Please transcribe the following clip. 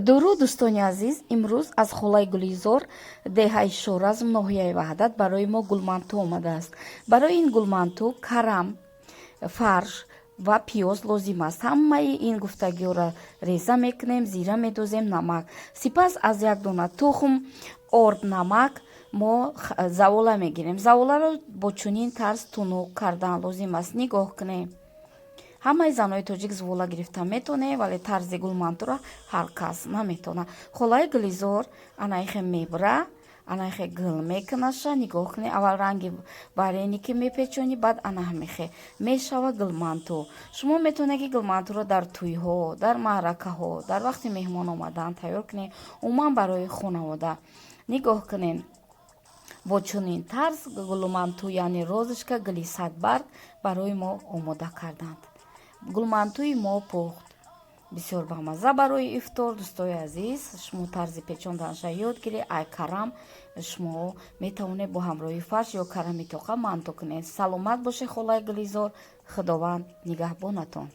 Дуруд, дӯстони азиз! Имрӯз аз холаи Гулизор, деҳаи Шоразм, ноҳияи Ваҳдат, барои мо гулманту омадааст. Барои ин гулманту карам, фарш ва пиёз лозим аст. Ҳамаи ин гуфтагиҳоро реза мекунем, зира медозем, намак. Сипас аз як дона тухм, орд, намак мо завола мегирем. Заволаро бо чунин тарз тунук кардан лозим аст. Нигоҳ кунем, ҳамаи занои тоҷик зувола гирифта метонем, вале тарзи гулмантуро ҳар кас наметонад. Холаи Гулизор анаихе мебура, анаихе гул мекунаша. Нигоҳ кунед, аввал ранги вареники мепечонӣ, баъд ана ҳамихе мешава гулманту. Шумо метавонед, ки гулмантуро дар тӯйҳо, дар маъракаҳо, дар вақти меҳмон омадан тайёр кунед, умуман барои хонавода. Нигоҳ кунед, бо чунин тарз гулманту, яъне розочка, гули садбарг барои мо омода карданд. Гулмантуи мо пухт, бисёр бамазза барои ифтор. Дӯстои азиз, шумо тарзи печонданаша ёд гиред. Ай карам шумо метавонед бо ҳамроҳи фарш ё карами тоқа манту кунед. Саломат бошед, холаи Гулизор, Худованд нигаҳбонатон.